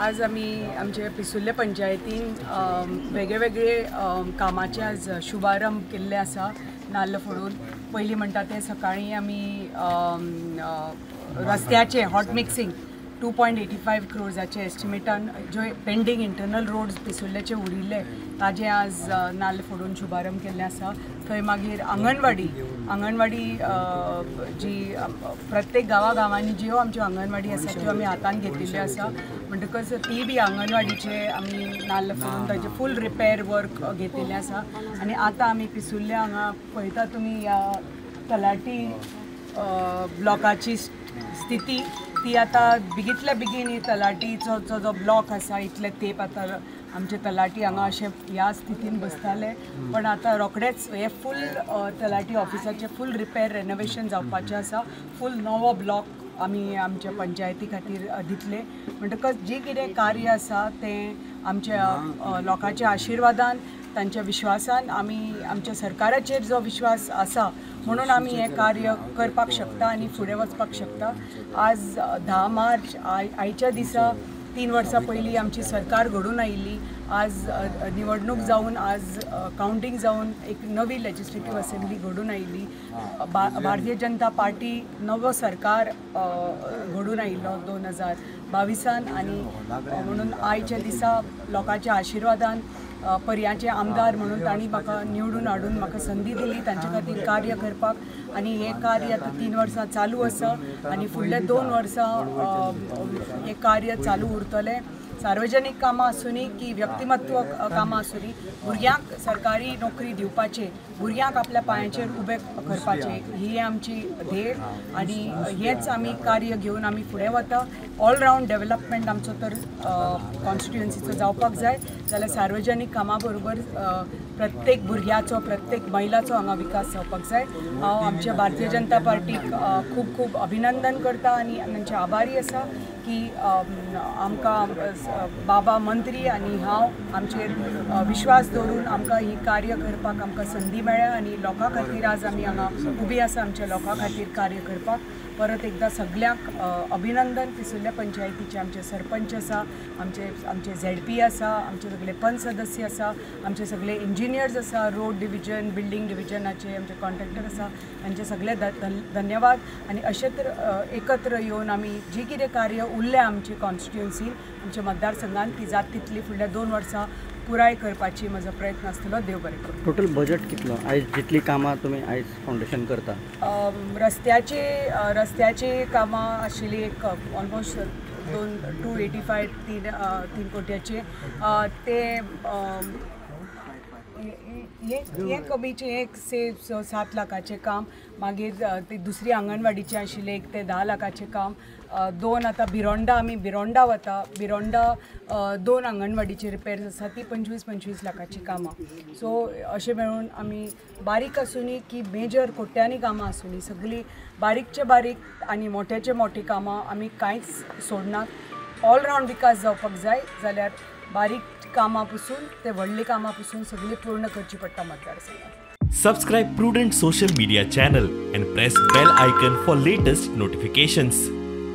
आज आमी आमचे पिसुर्ले पंचायतीन वेगळे वेगळे कामाचे आज शुभारंभ केल्ले आसा नाल्ल फोडून. पयलीं म्हणटा तें सकाळीं आमी रस्त्याचे हॉट मिक्सिंग 2.85 क्रोर्साचे एस्टिमेटान जो पेंडींग इंटरनल रोड्स पिसुर्ल्याचे उरिल्ले ताजे आज नाल्ल फोडून शुभारंभ केल्ले आसा. थंय मागीर आंगणवाडी आंगणवाडी जी प्रत्येक गांवागांवांनी ज्यो आमच्यो आंगणवाडी आसा त्यो आमी हातान घेतिल्ल्यो आसा, म्हणटकच ती बी आंगणवाडीचे आमी नाल्ल फोडून ताजे फूल रिपेर वर्क घेतिल्लें आसा. आनी आतां आमी पिसुर्ल्या हांगा पळयता तुमी ह्या तलाटी ब्लॉकाची स्थिती ती आतां बेगींतल्या बेगीन ही तलाटीचो जो ब्लॉक आसा इतले तेंप आतां आमचे तलाटी हांगा अशे ह्या स्थितीन बसताले, पण आतां रोखडेच हे फूल तलाटी ऑफिसाचें फूल रिपेर रेनोवेशन जावपाचें आसा. फूल नवो ब्लॉक आमी आमच्या पंचायती खातीर दितले. म्हणटकच जी कितें कार्य आसा तें आमच्या लोकांच्या आशिर्वादान, तांच्या विश्वासान, आमी आमच्या सरकाराचेर जो विश्वास आसा म्हणून आमी हें कार्य करपाक शकता आनी फुडें वचपाक शकता. आज 10 मार्च आयच्या दिसा 3 वर्सां पयलीं आमची सरकार घडून आयिल्ली. आज निवडणूक जावन आज कावंटींग जावन एक नवी लेजिस्लेटीव असेंब्ली घडून आयिल्ली. भारतीय जनता पार्टी नवो सरकार घडून आयिल्लो 2022 आनी म्हणून आयच्या दिसा लोकांच्या आशिर्वादान पर्याचे आमदार म्हणून तांणी म्हाका निवडून हाडून म्हाका संदी दिली तांचे खातीर कार्य करपाक. आनी हें कार्य आतां 3 वर्सां चालू आसा आनी फुडले 2 वर्सां हें कार्य चालू उरतलें. सार्वजनीक कामां आसूनी की व्यक्तिमत्व कामां आसूनी, भुरग्यांक सरकारी नोकरी दिवपाचें, भुरग्यांक आपल्या पांयाचेर उबे करपाचें ही आमची ध्येय आनी हेंच आमी कार्य घेवन आमी फुडें वता. ऑलरावंड डेवलपमेंट आमचो तर कॉन्स्टिट्युएन्सीचो जावपाक जाय जाल्यार सार्वजनीक कामां बरोबर प्रत्येक भुरग्याचो, प्रत्येक महिलाचो हांगा विकास जावपाक जाय. हांव आमच्या भारतीय जनता पार्टीक खूब खूब अभिनंदन करता आनी तांचे आभारी आसा की आमकां बाबा मंत्री आनी हांव आमचेर विश्वास दवरून आमकां ही कार्य करपाक आमकां संदी मेळ्ळ्या आनी लोकां खातीर आज आमी हांगा उबी आसा आमच्या लोकां खातीर कार्य करपाक. परत एकदां सगल्यांक अभिनंदन. पिसुर्ल्या पंचायतीचे आमचे सरपंच आसा, आमचे आमचे झेडपी आसा, आमचे सगळे पंच सदस्य आसा, आमचे सगळे इंजिनियर्स आसा, रोड डिविजन, बिल्डींग डिविजनाचे आमचे कॉन्ट्रॅक्टर आसा, तांचे सगळे धन्यवाद. आनी अशें तर एकत्र येवन आमी जी कितें कार्य उरलें आमचे कॉन्स्टिट्युएन्सीन, आमच्या मतदारसंघान, ती जात तितली फुडल्या 2 वर्सां पुराय करपाची म्हजो प्रयत्न आसतलो. देव बरें करूं. टोटल बजेट कितलो आयज जितली कामां तुमी आयज फावंडेशन करता? रस्त्याची कामां आशिल्ली एक ऑलमोस्ट 285 3 कोट्याचे ते हें कमीचें एक 6 7 लाखाचें काम. मागीर ते दुसरी आंगणवाडीचें आशिल्लें एक ते 10 लाखाचें काम. 2 आतां भिरोंडा, आमी भिरोंडा वता, भिरोंडा 2 आंगणवाडीचे रिपेर्स आसा ती 25-25 लाखाचीं कामां. सो अशें मेळून आमी बारीक आसूनी की मेजर कोट्यांनी कामां आसूनी, सगळीं बारीकचे बारीक आनी मोट्याचे मोटीं कामां आमी कांयच सोडनात. ऑलरावंड विकास जावपाक जाय जाल्यार बारीक कामां पसून ते व्हडलीं कामां पसून सगळीं पूर्ण करची पडटा मतदारसंघात. Subscribe Prudent social media channel and press bell icon for latest notifications.